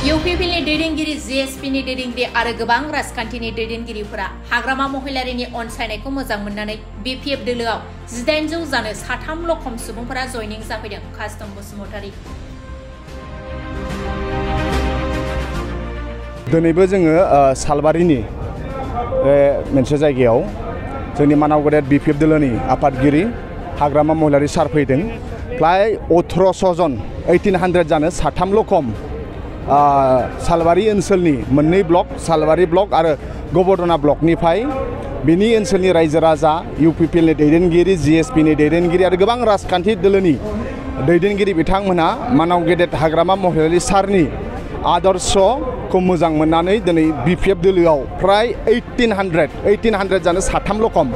इउपिपिनि दैदेनगिरि जिएसपिनि दैदेनगिरि आरो गोबां राजखान्थिनि दैदेनगिरिफोरा हाग्रामा महिलारिनि अनसायनायखौ मोजां मोननानै बिपिएफ दोलोआव 1800 जानो साथामल' खम सुबुंफोरा जयनिं जाफैदों। कास्टम बसुमतारी। दिनैबो जोङो सालबारिनि मोनसे जायगायाव जोंनि मानाव गेदेर बिपिएफ दोलोनि आफादगिरि हाग्रामा महिलारि सार फैदों। फ्राय 1800 जन 1800 जानो साथामल' खम सालबारि ओनसोलनि मोननै ब्लक सालबारि ब्लक आरो बोदोना ब्लकनिफ्राय बिनि ओनसोलनि रायजो राजा इउपिपिएलनि दैदेनगिरि जिएसपिनि दैदेनगिरि आरो गोबां राजखान्थि दोलोनि दैदेनगिरि बिथांमोना मानाव गेदेर हाग्रामा महिलारि सारनि आदर्शखौ मोजां मोननानै दिनै बिपिएफ दोलोआव फ्राय 1800 जानो साथामल' खम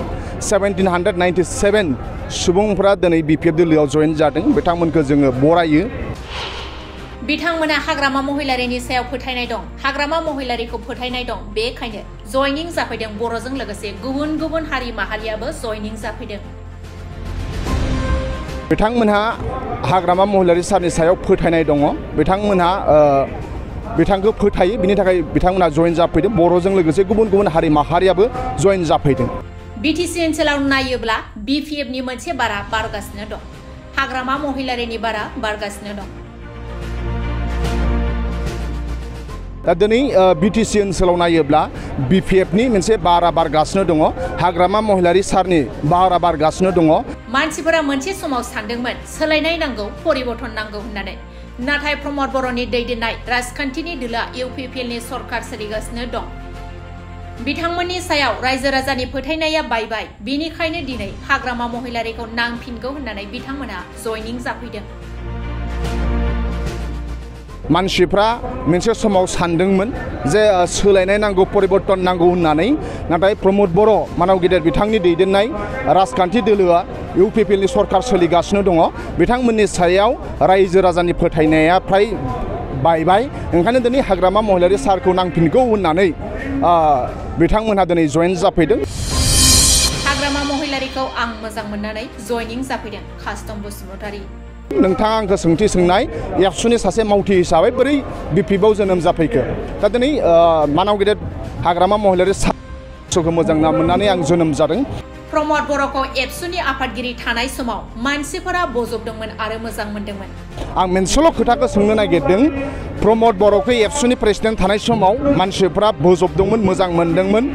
1797 सुबुंफोरा दिनै बिपिएफ दोलोआव जयेन जादों। बिथांमोनखौ जोङो बरायो। बिथांमोना हाग्रामा महिलारिनि सायाव फोथायनाय दं। हाग्रामा महिलारिखौ फोथायनाय दं। बेखायनो जयनिं जाफैदों। बर'जों लोगोसे गुबुन गुबुन हारि माहारियाबो जयनिं जाफैदों। बिथांमोनहा हाग्रामा महिलारि सारनि सायाव फोथायनाय दङ। बिथांमोनहा बिथांखौ फोथायो। बिनि थाखाय बिथांमोनहा जयेन जाफैदों। बर'जों लोगोसे गुबुन गुबुन हारि माहारियाबो जयेन जाफैदों। बिटिसि ओनसोलाव नायोब्ला बिपिएफनि मोनसे बारा बारगासिनो दं। हाग्रामा महिलारिनि बारा बारगासिनो दं। दा दिनै बिटिसि ओनसोलाव नायोब्ला बिपिएफनि मोनसे बारा बारगासिनो दङ। हाग्रामा महिलारि सारनि बारा बारगासिनो दङ। मानसिफोरा मोनसे समाव सानदोंमोन सोलायनाय नांगौ, परिबर्तन नांगौ होननानै। नाथाय प्रमद बर'नि दैदेननाय राजखान्थिनि दोलोआ इउपिपिएलनि सरकार सोलिगासिनो दं। बिथांमोननि सायाव रायजो राजानि फोथायनाया बायबाय। बेनिखायनो दिनै हाग्रामा महिलारिखौ नांफिनगौ होननानै बिथांमोना जयनिं जाफैदों। मानसिफ्रा मोनसे समाव सानदोंमोन जे सोलायनाय नांगौ, परिबर्तन नांगौ होननानै। नाथाय प्रमद बर' मानाव गेदेर बिथांनि दैदेननाय राजखान्थि दोलोआ इउपिपिएलनि सरकार सोलिगासिनो दङ। बिथांमोननि सायाव रायजो राजानि फोथायनाया फ्राय बायबाय। ओंखायनो दिनै हाग्रामा महिलारि सारखौ नांफिनगौ होननानै बिथांमोनहा दिनै जयेन जाफैदों। हाग्रामा महिलारिखौ आं मोजां मोननानै जयनिं जाफैदों। कास्टम बसुमतारी। नोंथाङा आंखौ सोंथि सोंनाय एबसुनि सासे मावथि हिसाबै बोरै बिपिएफआव जोनोम जाफैखो? दा दिनै मानाव गेदेर हाग्रामा महिलारि सारखौ मोजां मोननानै आं जोनोम जादों। प्रमद बर'खौ एबसुनि आफादगिरि थानाय समाव मानसिफोरा बजबदोंमोन आरो मोजां मोनदोंमोन। आं मोनसेल' खोथाखौ सोंनो नागिरदों। प्रमद बर'खौ एबसुनि प्रेसिडेन्ट थानाय समाव मानसिफोरा बजबदोंमोन, मोजां मोनदोंमोन।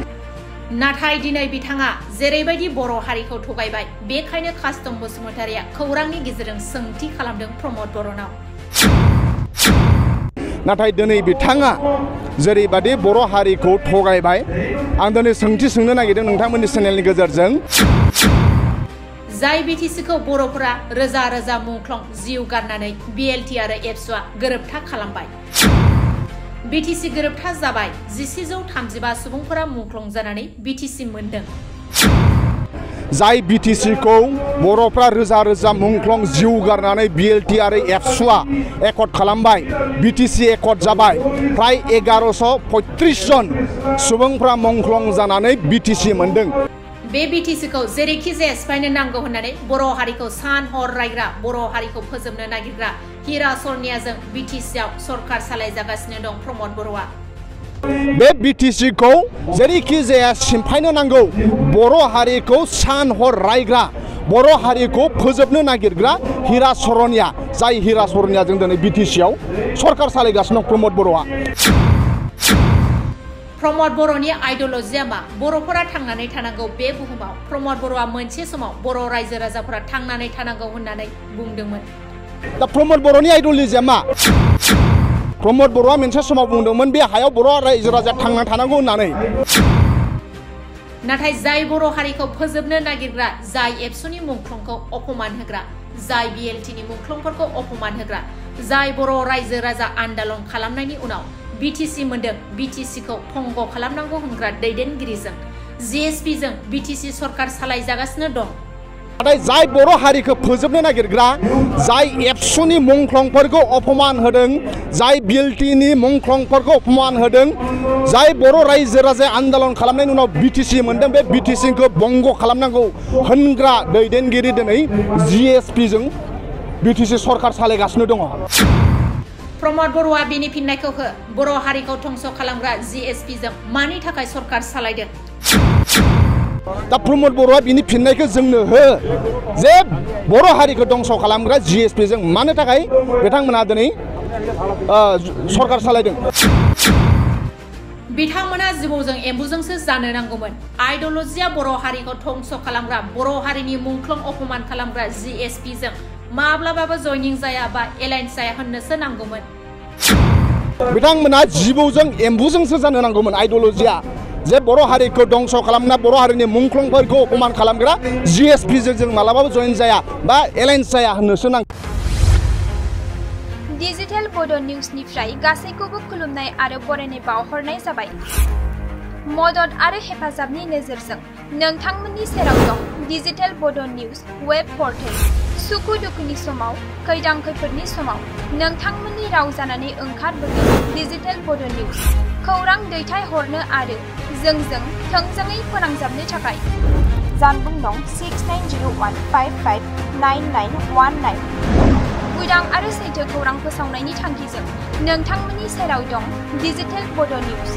नाथाय दिनै बिथाङा जेरैबायदि बर' हारिखौ थगायबाय, बेखायनो कास्टम बसुमतारिया खौरांनि गेजेरजों सोंथि खालामदों प्रमद बर'नाव। नाथाय दिनै बिथाङा जेरैबायदि बर' हारिखौ थगायबाय, आं दिनै सोंथि सोंनो नागिरदों नोंथांमोननि चेनेलनि गेजेरजों। जाय बिटिसिखौ बर'फोरा रोजा रोजा मुंख्लं जिउ गारनानै बिएलटि आरो एबसुआ गोरोबथा खालामबाय। बिटिसि गोरोबथा जाबाय। 1135 सुबुंफोरा मुंख्लं जानानै बिटिसि मोनदों। जाय बिटिसिखौ बर'फ्रा रोजा रोजा मुंख्लं जिउ गारनानै बिएलटि आरो एबसुआ एकर्ड खालामबाय, बिटिसि एकर्ड जाबाय। फ्राय 1135 जन सुबुंफ्रा मुंख्लं जानानै बिटिसि मोनदों। बे बिटिसिखौ जेरैखि जाया सिफायनो नांगौ होननानै बर' हारिखौ सान हर रायग्रा, बर' हारिखौ फोजोबनो नागिरग्रा हिरा सरनियाजों बिटिसिआव सरकार सालायजागासिनो दं प्रमद बर'आ। बे बिटिसिखौ जेरैखि जाया सिफायनो नांगौ, बर' हारिखौ सान हर रायग्रा, बर' हारिखौ फोजोबनो नागिरग्रा हिरा सरनिया, जाय हिरा सरनियाजों दिनै बिटिसिआव सरकार सालायगासिनो दं प्रमद बर'आ। प्रमद बर'नि आइडिय'लजिया मा? बर'फोरा थांनानै थानांगौ बे बुहुमाव। प्रमद बर'आ मोनसे समाव बर' रायजो राजाफोरा थांनानै थानांगौ होननानै बुंदोंमोन। दा प्रमद बर'नि आइडिय'लजिया मा? प्रमद बर'आ मोनसे समाव बुंदोंमोन बे हायाव बर' रायजो राजाया थांनानै थानांगौ होननानै। नाथाय जाय बर' हारिखौ फोजोबनो नागिरग्रा, जाय एबसुनि मुंख्लंखौ अपमान होग्रा, जाय बिएलटिनि मुंख्लंफोरखौ अपमान होग्रा, जाय बर' रायजो राजा आन्दालन खालामनायनि उनाव बिटिसि मोनदों, बिटिसिखौ भंग खालामनांगौ होनग्रा दैदेनगिरिजों जिएसपिजों बिटिसि सरकार सालायजागासिनो दं। नाथाय जाय बर' हारिखौ फोजोबनो नागिरग्रा, जाय एबसुनि मुंख्लंफोरखौ अपमान होदों, जाय बिएलटिनि मुंख्लंफोरखौ अपमान होदों, जाय बर' रायजो राजा आन्दालन खालामनायनि उनाव बिटिसि मोनदों, बे बिटिसिखौ भंग खालामनांगौ होनग्रा दैदेनगिरि दिनै जिएसपिजों बिटिसि सरकार सालायगासिनो दङ। प्रमद बर'आ बिनि फिननायखौ हो बर' हारिखौ धंस खालामग्रा GSP जों मानि थाखाय सरकार सालायदों दा प्रमद बर'आ बिनि फिननायखौ जोंनो हो जे बर' हारिखौ धंस खालामग्रा GSP जों मानो थाखाय बिथांमोना दिनै सरकार सालायदों बिथांमोना जिबौजों एम्बुजोंसो जानो नांगौमोन आइडियोलजिया बर' हारिखौ धंस खालामग्रा बर' हारिनि मुंख्लं अपमान खालामग्रा GSP जों माब्लाबाबो जयनिं जाया बा एलायन्स जाया होननोसो नांगौमोन बिथांमोना जिबौजों एम्बुजोंसो जानो नांगौमोन आइडियोलजिया जे बर' हारिखौ धंस खालामना बर' हारिनि मुंख्लंफोरखौ अपमान खालामग्रा GSP जों मालाबाबो जयन जाया बा एलायन्स जाया होननोसो नांगौ डिजिटेल बड' निउजनिफ्राय गासैखौबो खुलुमनाय आरो बरायनाय बावहरनाय जाबाय मदद आरो हेफाजाबनि नोजोरजों नोंथांमोननि सेराव दं डिजिटेल बड' निउज वेब पर्टेल सुखु दुखुनि समाव खैदां खैफोदनि समाव नोंथांमोननि राव जानानै ओंखारबोगोन डिजिटेल बड' निउज खौरां दैथायहरनो आरो जोंजों थोंजोङै फोनांजाबनो थाखाय जानबुं नं 6901559919 उदां आरो सैथो खौरां फोसावनायनि थांखिजों नोंथांमोननि सेराव दं डिजिटेल बड' निउज